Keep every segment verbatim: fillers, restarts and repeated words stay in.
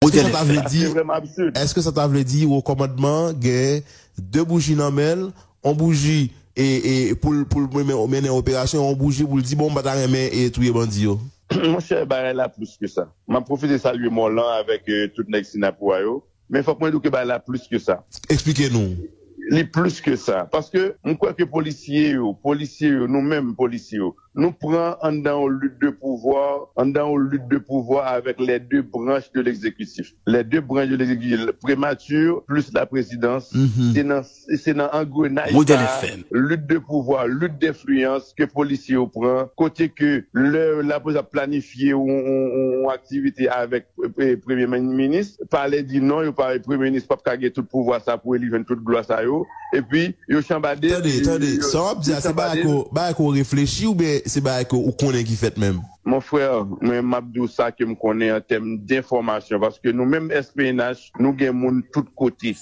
Èske sa ta vle di, èske sa ta vle di wo kòmandman an gen de bouji nan men l, yon bouji e, e, pou l, pou l mennen, mennen operasyon, yon bouji pou l di, bon, m pa ta renmen e touye bandi yo? Monchè, bagay la plis ke sa. M ap pwofite salye Mòlan avèk e, tout nèg Sinapou a yo. Men fòk mwen di w ke bagay la plis ke sa. Eksplike nou. Li plis ke sa. Paske m kwè ke polisye yo, polisye yo, nou menm polisye yo, nou pran anndan yon lit de pouvwa, anndan yon lit de pouvwa avèk les deux branches de l'exécutif. Les deux branches de l'exécutif, primati plis la présidence, se nan, se nan angrenaj sa, lit de pouvwa, lit d'influence ke polisye yo pran, kote ke lè lapolis ap planifye yon, yon, yon, yon aktivite avèk e, premye minis, palè di non, yo pa, premye minis p ap ka gen tout pouvwa sa pou li jwenn tout glwa sa yo. Epi, yo chanbade. Tande, tande, sa w ap di a, se bagay ke w reflechi oubyen se bagay ke w konnen ki fèt menm? Mon frè, mwen, m ap di w sa ke m konnen an tèm denfòmasyon, paske nou menm S P N H, nou gen moun tout kote.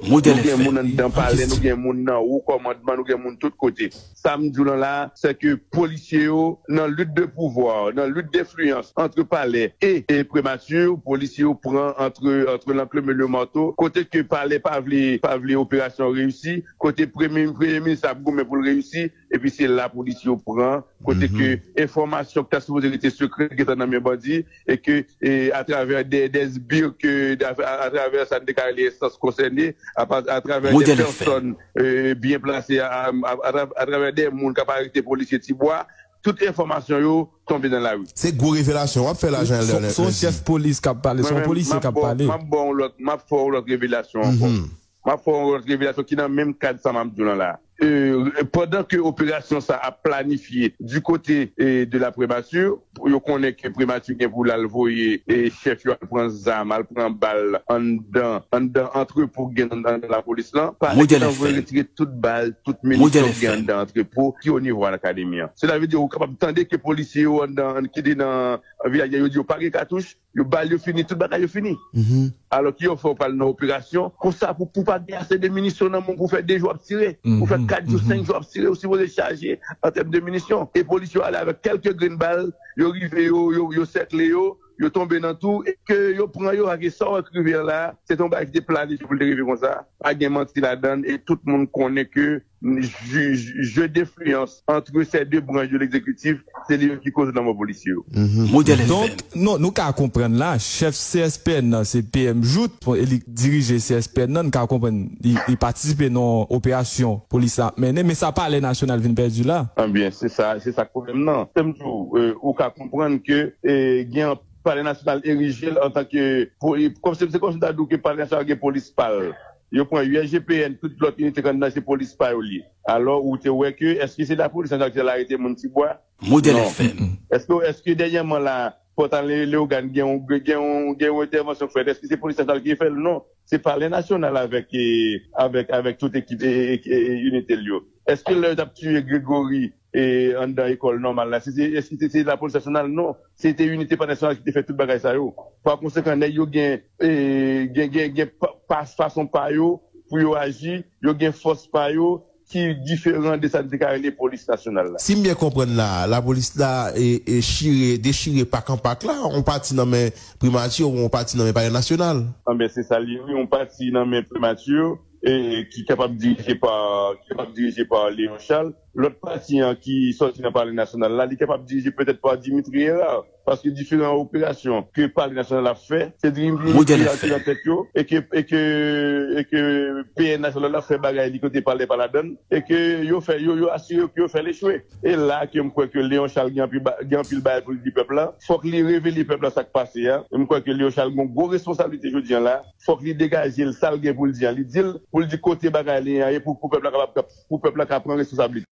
Nou gen moun anndan palè, nou gen moun nan wo kòmandman, nou gen moun tout kote. Sa m di w lan la, se ke polisye yo, nan lit de pouvwa, nan lit d'influence entre palè e, e primati, polisye yo pran entre, entre l'enclume et le marteau, kote ke palè pa vle, pa vle operasyon reyisi, kote premye, premye minis ap goumen pou l reyisi, epi se la polisye yo pran, kote ke enfòmasyon ki ta sipoze rete sekrè gentan nan men bandi, e ke e, atravè de, de sbir ke, atravè sa n te ka rele enstans konsène, atravè de pèsòn e, byen plase, a, a, atravè de moun k ap arete polisye Tibwa, tout enfòmasyon yo tonbe nan lari. Se gwo revelasyon w ap fè la, Jean Ernest. Se yon chèf polis k ap pale, se yon polisye k ap pale. M ap ba w yon lòt, m ap fè yon lòt revelasyon ankò. M ap fè yon lòt revelasyon ki nan menm kad sa m ap di w lan la. E, pandan ke operasyon sa ap planifye du kote e, de la primati, yo konnen ke primati gen pou l al voye e, chèf yo al pran zam, al pran bal anndan, anndan antrepo ki gen anndan lapolis lan. Palè gentan voye retire tout bal, tout minisyon ki gen anndan antrepo ki o nivo akademi an. Sela vle di ou kapab tande ke polisye yo anndan, ki te nan vilaj la, yo di yo pa gen katouch, yo bal yo fini, tout bagay yo fini. Alò ki yo fè w pral nan operasyon, konsa pou, pou pa gen ase de minisyon nan men w pou fè de jou ap tire, pou fè kat jou, senk jou ap tire, ou sipoze chaje an tèm de minisyon. E polis yo ale avèk kèlke grenn bal, yo rive, yo, yo, yo sèkle yo, yo tonbe nan tou, e ke yo pran yo, paske sa w wè k rive an la, se te yon bagay ki te planifye pou l te rive konsa, pa gen manti ladan l, e tout moun konnen ke jeu, jeu d'influence entre ces deux branches de l'exécutif, se li menm ki koz lanmò polisye yo. Modèl F M. Donk, nou, nou ka konprann la, chèf C S P N nan, se P M Jouthe, bon, e li dirije C S P N nan, nou ka konprann, li, li patisipe nan operasyon polis la ap mennen, men sa Palè Nasyonal vin pèdi la. Ebyen, se sa, se sa k pwoblèm nan. Se m di w, e, ou ka konprann ke, e, gen Palè Nasyonal erije l antanke, kòmsi, se kòmsi m ta di w ke Palè Nasyonal gen polis pa l. Yo pran U S G P N, tout lòt inite k anndan se polis pa yo l ye. Alò, ou te wè ke, èske se lapolis nasyonal ki t al arete moun Tibwa? Modèl F M. Èske, èske dènyèman la, Pòtal Leyogàn gen yon, gen yon, gen yon entèvansyon k fèt? Èske se polis nasyonal ki fè l? Non. Se Palè Nasyonal avèk, e, avèk, avèk tout ekip e, e, e, inite l yo. Èske lè yo t ap tiye Gregory e, anndan ekòl nòmal la, se, se, èske se, se lapolis nasyonal? Non. Se te inite Palè Nasyonal ki te fè tout bagay sa yo. Pa konsekan, nèg yo gen, e, gen, gen, gen pa, pa, fason pa yo pou yo aji, yo gen fòs pa yo ki diferan de sa n te ka rele polis nasyonal la. Si m byen konprann la, lapolis la, e, e, chire, dechire pak an pak la, yon pati nan men primati, yon pati nan men Palè Nasyonal. Anben, se sa l ye, wi, yon pati nan men primati, e, ki kapab dirije pa, ki kapab dirije pa Léon Charles. Lòt pati an ki sòti nan Palè Nasyonal la, li kapab dirije petèt pa Dimitri Hérard. Paske diferan operasyon ke Palè Nasyonal ap fè, se Dimitri Hérard ki nan tèt yo, e ke, e ke, e ke P N Nasyonal la fè bagay li kote palè pa ladann, e ke yo fè, yo, yo asire yo ke yo fè l echwe. E la ke m kwè ke Léon Charles gen anpil ba-, gen anpil bagay pou l di pèp la. Fòk li revele pèp la sa k pase a. E m kwè ke Léon Charles gen yon gwo responsablite jodi an la. Fòk li degaje l, sa l gen pou l di an. Li di l, pou l di kote bagay li an ye, pou, pou pèp la kapab, pou pèp la ka pran responsablite.